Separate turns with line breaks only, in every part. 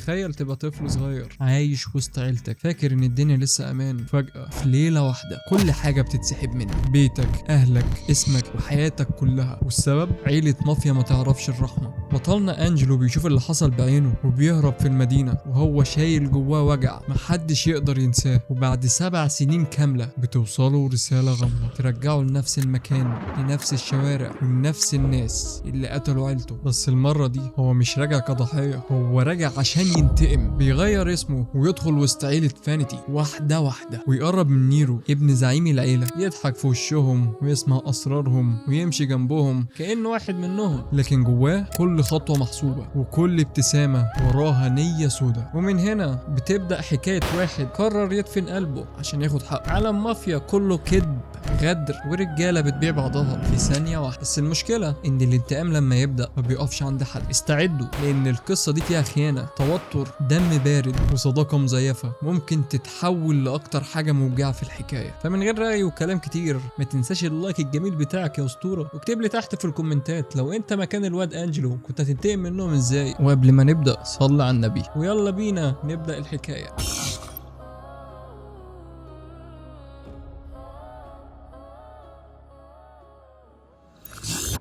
تخيل تبقى طفل صغير عايش وسط عيلتك، فاكر ان الدنيا لسه امان. فجأة في ليلة واحدة كل حاجة بتتسحب منك، بيتك، اهلك، اسمك، وحياتك كلها. والسبب عيلة مافيا ما تعرفش الرحمة. بطلنا انجلو بيشوف اللي حصل بعينه وبيهرب في المدينة وهو شايل جواه وجع محدش يقدر ينساه. وبعد 7 سنين كاملة بتوصله رسالة غامضة ترجعه لنفس المكان، لنفس الشوارع، ولنفس الناس اللي قتلوا عيلته. بس المرة دي هو مش راجع كضحية، هو راجع عشان ينتقم. بيغير اسمه ويدخل وسط عيلة فانيتي واحدة واحدة، ويقرب من نيرو ابن زعيم العيلة، يضحك في وشهم ويسمع أسرارهم ويمشي جنبهم كأنه واحد منهم. لكن جواه كل خطوة محسوبة وكل ابتسامة وراها نية سودة. ومن هنا بتبدأ حكاية واحد قرر يدفن قلبه عشان ياخد حقه. عالم مافيا كله كذب، غدر، ورجالة بتبيع بعضها في ثانية واحدة. بس المشكلة إن الانتقام لما يبدأ ما بيقفش عند حد. استعدوا لأن القصة دي فيها خيانة، توتر، دم بارد، وصداقة مزيفة ممكن تتحول لأكتر حاجة موجعة في الحكاية. فمن غير رأي وكلام كتير، ما تنساش ال like الجميل بتاعك يا أسطورة، واكتب لي تحت في الكومنتات لو أنت مكان الواد أنجلو كنت هتنتقم منهم إزاي. وقبل ما نبدأ صلي على النبي ويلا بينا نبدأ الحكاية.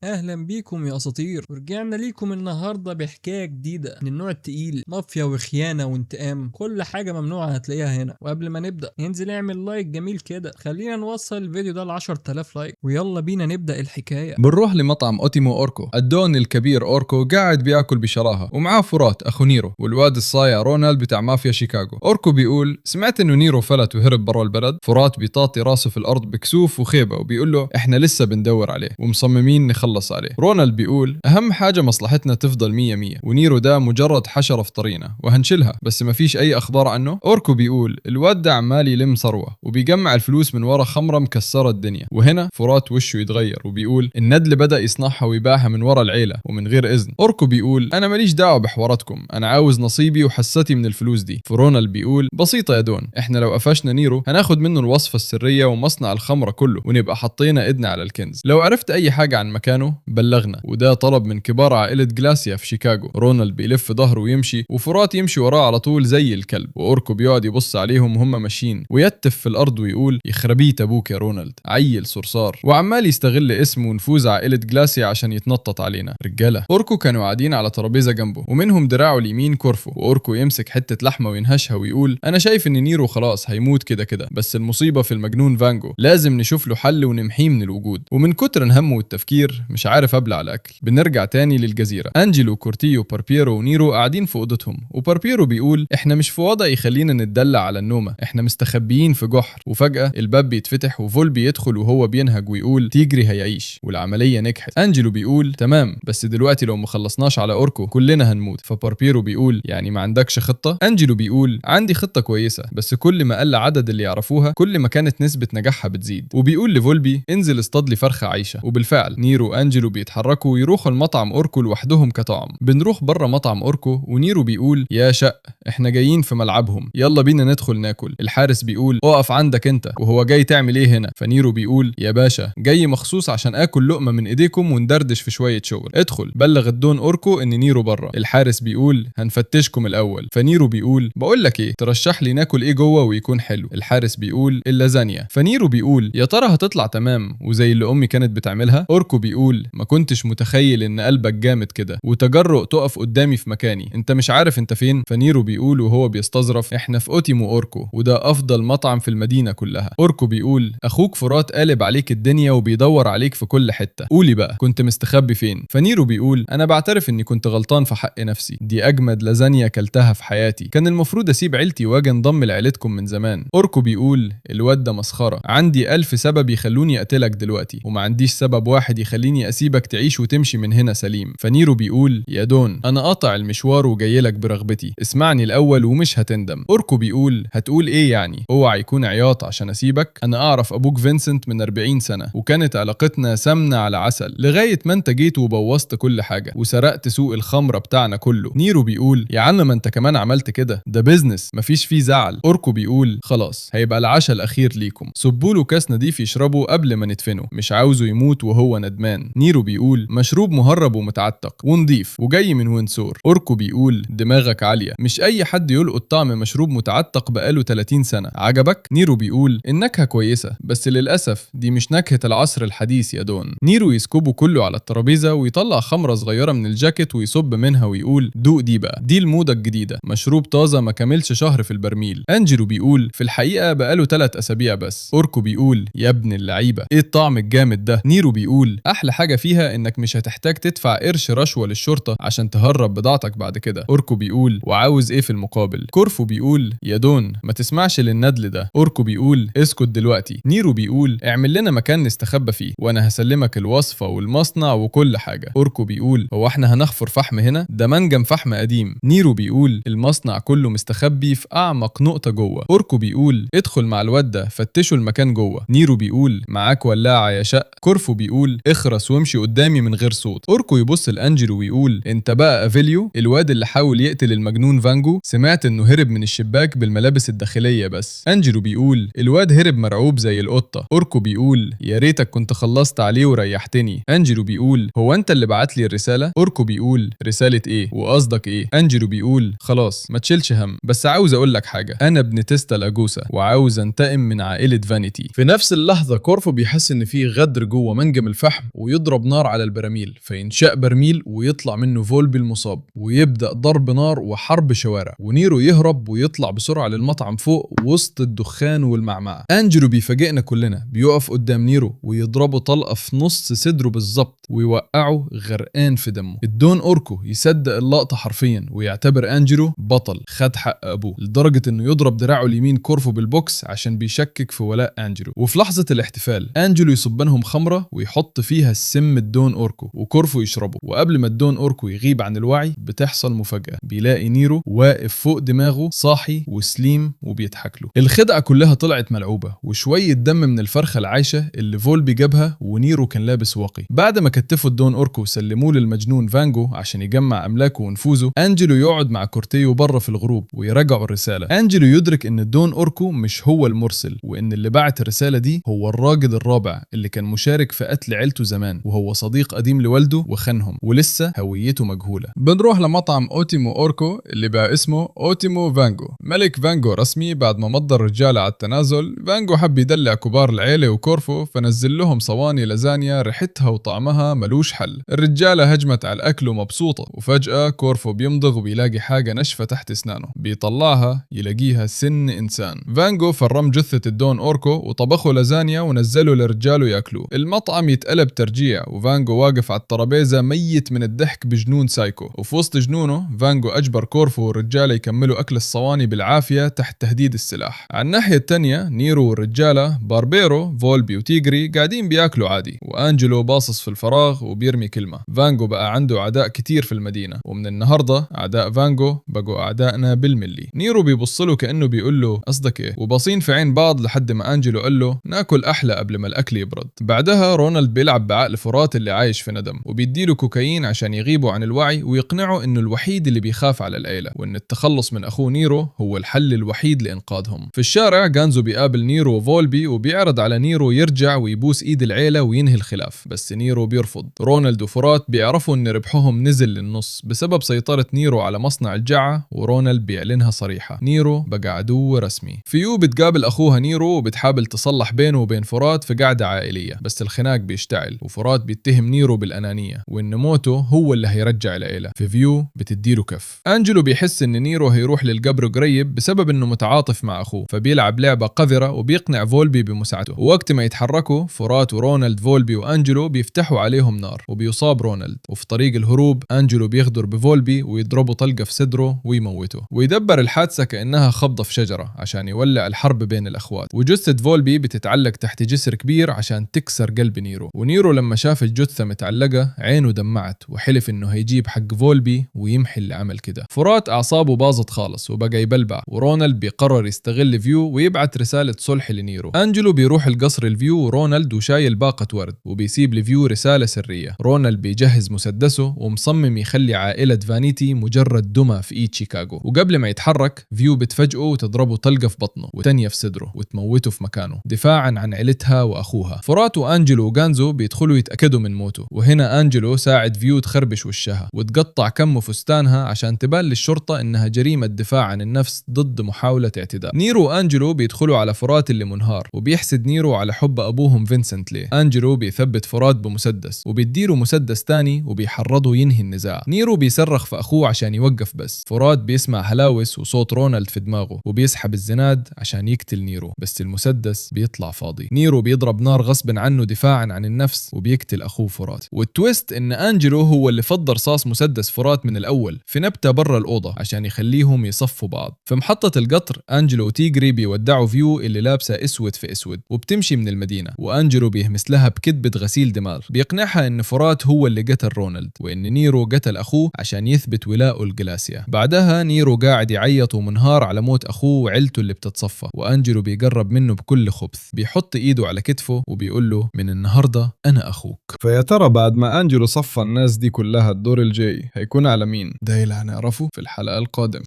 اهلا بيكم يا اساطير، ورجعنا ليكم النهارده بحكاية جديدة من النوع التقيل، مافيا وخيانة وانتقام، كل حاجة ممنوعة هتلاقيها هنا. وقبل ما نبدا ننزل اعمل like جميل كده، خلينا نوصل الفيديو ده ل 10000 like، ويلا بينا نبدا الحكاية.
بنروح لمطعم اوتيمو اوركو. الدون الكبير اوركو قاعد بياكل بشراهه ومعاه فرات اخو نيرو والواد الصايع رونالد بتاع مافيا شيكاغو. اوركو بيقول سمعت انه نيرو فلت وهرب برا البلد. فرات بيطاطي راسه في الارض بكسوف وخيبه وبيقول له احنا لسه بندور عليه ومصممين نخلص عليه. رونالد بيقول اهم حاجة مصلحتنا تفضل 100 ونيرو ده مجرد حشرة في طريقنا وهنشيلها، بس ما فيش اي اخبار عنه. اوركو بيقول الواد ده عمال يلم ثروة وبيجمع الفلوس من ورا خمره مكسرة الدنيا. وهنا فرات وشه يتغير وبيقول الندل بدا يصنعها ويبيعها من ورا العيلة ومن غير اذن. اوركو بيقول انا ماليش دعوه بحواراتكم، انا عاوز نصيبي وحصتي من الفلوس دي. فرونالد بيقول بسيطة يا دون، احنا لو قفشنا نيرو هناخد منه الوصفة السرية ومصنع الخمرة كله ونبقى حطينا ايدنا على الكنز. لو عرفت اي حاجة عن مكانه بلغنا، وده طلب من كبار عائلة جلاسيا في شيكاغو. رونالد بيلف ظهره ويمشي وفرات يمشي وراه على طول زي الكلب، واوركو بيقعد يبص عليهم وهم ماشيين ويتف في الارض ويقول يخربيت ابوك يا رونالد، عيل صرصار، وعمال يستغل اسمه ونفوذ عائلة جلاسيا عشان يتنطط علينا. رجاله اوركو كانوا قاعدين على ترابيزة جنبه ومنهم دراعه اليمين كورفو، واوركو يمسك حتة لحمه وينهشها ويقول انا شايف ان نيرو خلاص هيموت كده كده، بس المصيبة في المجنون فانجو، لازم نشوف له حل ونمحيه من الوجود. ومن كتر الهم والتفكير مش عارف ابلع الاكل. بنرجع تاني للجزيرة. انجلو كورتيو باربيرو ونيرو قاعدين في اوضتهم، وباربيرو بيقول احنا مش في وضع يخلينا نتدلع على النومة، احنا مستخبيين في جحر. وفجاة الباب بيتفتح وفولبي يدخل وهو بينهج ويقول تيجري هيعيش والعملية نجحت. انجلو بيقول تمام، بس دلوقتي لو ما خلصناش على اوركو كلنا هنموت. فباربيرو بيقول يعني ما عندكش خطه؟ انجلو بيقول عندي خطه كويسة، بس كل ما قل عدد اللي يعرفوها كل ما كانت نسبه نجاحها بتزيد. وبيقول لفولبي انزل اصطاد لي فرخة عايشه. وبالفعل نيرو وانجلو بيتحركوا ويروحوا المطعم اوركو لوحدهم كطعم. بنروح بره مطعم اوركو ونيرو بيقول يا شق احنا جايين في ملعبهم، يلا بينا ندخل ناكل. الحارس بيقول اقف عندك انت، وهو جاي تعمل ايه هنا؟ فنيرو بيقول يا باشا جاي مخصوص عشان اكل لقمة من ايديكم وندردش في شوية شغل. ادخل. بلغ الدون اوركو ان نيرو بره. الحارس بيقول هنفتشكم الاول. فنيرو بيقول بقول لك ايه، ترشح لي ناكل ايه جوه ويكون حلو؟ الحارس بيقول اللازانيا. فنيرو بيقول يا ترى هتطلع تمام وزي اللي امي كانت بتعملها؟ اوركو بيقول ما كنتش متخيل ان قلبك جامد كده وتجرؤ تقف قدامي في مكاني، انت مش عارف انت فين؟ فنيرو بيقول وهو بيستظرف احنا في اوتيمو اوركو وده افضل مطعم في المدينة كلها. اوركو بيقول اخوك فرات قالب عليك الدنيا وبيدور عليك في كل حتة، قولي بقى كنت مستخبي فين؟ فنيرو بيقول انا بعترف اني كنت غلطان في حق نفسي، دي اجمد لازانيا كلتها في حياتي، كان المفروض اسيب عيلتي واجي انضم لعيلتكم من زمان. اوركو بيقول الواد ده مسخرة، عندي 1000 سبب يخلوني اقتلك دلوقتي وما عنديش سبب واحد يخليني اسيبك تعيش وتمشي من هنا سليم. فنيرو بيقول يا دون انا قاطع المشوار وجاي لك برغبتي، اسمعني اسمعني الاول ومش هتندم. اوركو بيقول هتقول ايه يعني؟ اوعى يكون عياط عشان اسيبك، انا اعرف ابوك فينسنت من 40 سنة وكانت علاقتنا سمنه على عسل لغاية ما انت جيت وبوظت كل حاجة وسرقت سوق الخمرة بتاعنا كله. نيرو بيقول يا عم ما انت كمان عملت كده، ده business مفيش فيه زعل. اوركو بيقول خلاص هيبقى العشاء الاخير ليكم، صبوا له كاس نضيف يشربه قبل ما ندفنه، مش عاوزه يموت وهو ندمان. نيرو بيقول مشروب مهرب ومتعتق ونضيف وجاي من وينسور. اوركو بيقول دماغك عالية، مش اي حد يلقط طعم مشروب متعتق بقاله 30 سنة، عجبك؟ نيرو بيقول النكهة كويسة بس للاسف دي مش نكهة العصر الحديث يا دون. نيرو يسكبه كله على الترابيزة ويطلع خمره صغيرة من الجاكيت ويصب منها ويقول دوق دي بقى، دي الموضة الجديدة، مشروب طازة ما كملش شهر في البرميل. انجلو بيقول في الحقيقة بقاله 3 اسابيع بس. اوركو بيقول يا ابن اللعيبة ايه الطعم الجامد ده. نيرو بيقول احلى حاجة فيها انك مش هتحتاج تدفع قرش رشوة للشرطة عشان تهرب بضاعتك بعد كده. اوركو بيقول وعاوز ايه في المقابل؟ كورفو بيقول يا دون ما تسمعش للندل ده. اوركو بيقول اسكت دلوقتي. نيرو بيقول اعمل لنا مكان نستخبى فيه وانا هسلمك الوصفة والمصنع وكل حاجة. اوركو بيقول هو احنا هنحفر فحم هنا؟ ده منجم فحم قديم. نيرو بيقول المصنع كله مستخبي في اعمق نقطة جوه. اوركو بيقول ادخل مع الواد ده فتشوا المكان جوه. نيرو بيقول معاك ولاعه يا شق. كورفو بيقول اخرس وامشي قدامي من غير صوت. اوركو يبص لانجلو ويقول انت بقى افيليو الواد اللي حاول يقتل المجنون فانجو؟ سمعت انه هرب من الشباك بالملابس الداخلية بس. انجلو بيقول الواد هرب مرعوب زي القطة. اوركو بيقول يا ريتك كنت خلصت عليه وريحتني. انجلو بيقول هو انت اللي بعت لي الرسالة؟ اوركو بيقول رسالة ايه وقصدك ايه؟ انجلو بيقول خلاص ما تشيلش هم، بس عاوز اقول لك حاجة، انا ابن تيستا لاجوسا وعاوز انتقم من عائلة فانيتي.
في نفس اللحظة كورفو بيحس ان في غدر جوه منجم الفحم ويضرب نار على البراميل، فينشأ برميل ويطلع منه فولبي المصاب ويبدأ ضرب نار وحرب شوارع، ونيرو يهرب ويطلع بسرعة للمطعم فوق وسط الدخان والمعمعة. انجلو بيفاجئنا كلنا، بيقف قدام نيرو ويضربه طلقة في نص صدره بالظبط ويوقعه غرقان في دمه. الدون اوركو يصدق اللقطة حرفيا ويعتبر انجلو بطل خد حق ابوه، لدرجة انه يضرب دراعه اليمين كورفو بالبوكس عشان بيشكك في ولاء انجلو. وفي لحظة الاحتفال انجلو يصب لهم خمرة ويحط فيها السم الدون اوركو وكورفو يشربه، وقبل ما الدون اوركو يغيب عن الوعي بتحصل مفاجأة، بيلاقي نيرو واقف فوق دماغه صاحي وسليم وبيضحك له. الخدعة كلها طلعت ملعوبة وشوية دم من الفرخة العايشة اللي فولبي جابها ونيرو كان لابس واقي. بعد ما كتفوا الدون اوركو وسلموه للمجنون فانجو عشان يجمع املاكه ونفوذه، انجلو يقعد مع كورتيو بره في الغروب ويراجعوا الرسالة. انجلو يدرك ان الدون اوركو مش هو المرسل، وان اللي بعت الرسالة دي هو الراجل الرابع اللي كان مشارك في قتل عيلته زمان، وهو صديق قديم لوالده وخانهم ولسه هويته مجهولة.
بنروح لمطعم اوتيمو اوركو اللي بقى اسمه اوتيمو فانجو. ملك فانجو رسمي بعد ما مضى الرجالة على التنازل. فانجو حب يدلع كبار العيلة وكورفو، فنزل لهم صواني لازانيا ريحتها وطعمها ملوش حل. الرجالة هجمت على الاكل ومبسوطة، وفجأة كورفو بيمضغ وبيلاقي حاجة ناشفة تحت اسنانه، بيطلعها يلاقيها سن انسان. فانجو فرم جثة الدون اوركو وطبخوا لازانيا ونزلوا لرجاله ياكلوه. المطعم يتقلب ترجيع، وفانجو واقف على الترابيزة ميت من الضحك بجنون سايكو. وفي وسط جنونه فانجو اجبر كورفو والرجالة يكملوا اكل الصواني بالعافية تحت تهديد السلاح. على الناحية الثانية نيرو والرجالة باربيرو فولبي وتيجري قاعدين بياكلوا عادي، وانجلو باصص في الفراغ وبيرمي كلمة. فانجو بقى عنده اعداء كتير في المدينة، ومن النهاردة اعداء فانجو بقوا اعدائنا بالملي. نيرو بيبص له كأنه بيقول له قصدك ايه، وباصين في عين بعض لحد ما انجلو قال له ناكل احلى قبل ما الاكل يبرد. بعدها رونالد بيلعب بعقل فرات اللي عايش في ندم، وبيديله كوكايين عشان يغيبوا عن الوعي ويقنعه انه الوحيد اللي بيخاف على العيلة، وان التخلص من اخوه نيرو هو الحل الوحيد لانقاذهم. في الشارع جانزو بيقابل نيرو وفولبي وبيعرض على نيرو يرجع ويبوس ايد العيلة وينهي الخلاف، بس نيرو بيرفض. رونالد وفرات بيعرفوا ان ربحهم نزل للنص بسبب سيطرة نيرو على مصنع الجعة، ورونالد بيعلنها صريحة، نيرو بقى عدو رسمي. فيو بتقابل اخوها نيرو وبتحاول تصلح بينه وبين فرات في قعدة عائلية، بس الخناق بيشتعل وفرات بيتهم نيرو بالأنانية وان موته هو اللي هيرجع العيلة. في فيو بتديله كف. انجلو بيحس ان نيرو هيروح للقبر قريب بسبب انه متعاطف مع اخوه، فبيلعب لعبة قذرة وبيقنع فولبي بمساعدته. ووقت ما يتحركوا فرات ورونالد فولبي وانجلو بيفتحوا عليهم نار وبيصاب رونالد، وفي طريق الهروب انجلو بيغدر بفولبي ويضربه طلقة في صدره ويموته، ويدبر الحادثة كأنها خبطة في شجرة عشان يولع الحرب بين الأخوات. وجثة فولبي بتتعلق تحت جسر كبير عشان تكسر قلب نيرو، ونيرو لما شاف الجثة متعلقة عينه دمعت وحلف انه هيجيب حق فولبي ويمحي اللي عمل كده. فرات أعصابه اعصابه باظت خالص وبقى يبلبع، ورونالد بيقرر يستغل فيو ويبعت رسالة صلح لنيرو. انجلو بيروح القصر الفيو ورونالد وشايل باقة ورد، وبيسيب لفيو رسالة سرية. رونالد بيجهز مسدسه ومصمم يخلي عائلة فانيتي مجرد دمى في ايد شيكاغو. وقبل ما يتحرك فيو بتفاجئه وتضربه طلقة في بطنه وتانية في صدره وتموته في مكانه دفاعا عن عيلتها واخوها. فرات وانجلو وغانزو بيدخلوا يتأكدوا من موته، وهنا انجلو ساعد فيو تخربش وشها وتقطع كم فستانها عشان تبان للشرطة انها جريمة دفاع عن النفس ضد محاولة اعتداء. نيرو وانجلو بيدخلوا على فرات اللي منهار، وبيحسد نيرو على حب ابوهم فينسنت ليه. انجلو بيثبت فرات بمسدس وبيديله مسدس تاني وبيحرضه ينهي النزاع. نيرو بيصرخ في اخوه عشان يوقف، بس فرات بيسمع هلاوس وصوت رونالد في دماغه وبيسحب الزناد عشان يقتل نيرو، بس المسدس بيطلع فاضي. نيرو بيضرب نار غصب عنه دفاعا عن النفس وبيقتل اخوه فرات. وال twist ان انجلو هو اللي فضى رصاص مسدس فرات من الاول في نبته بره الاوضة عشان يخليهم يصفوا بعض. في محطة القطر انجلو وتيجري بيودعوا فيو اللي لابسه اسود في اسود وبتمشي من المدينة، وانجلو بيهمس لها بكذبه غسيل دماغ، بيقنعها ان فرات هو اللي قتل رونالد وان نيرو قتل اخوه عشان يثبت ولاءه لجلاسيا. بعدها نيرو قاعد يعيط ومنهار على موت اخوه وعيلته اللي بتتصفى، وانجلو بيقرب منه بكل خبث، بيحط ايده على كتفه وبيقول له من النهارده انا اخوك.
فيا ترى بعد ما أنجلو صفى الناس دي كلها الدور الجاي هيكون على مين؟
ده اللي هنعرفه في الحلقة القادمة.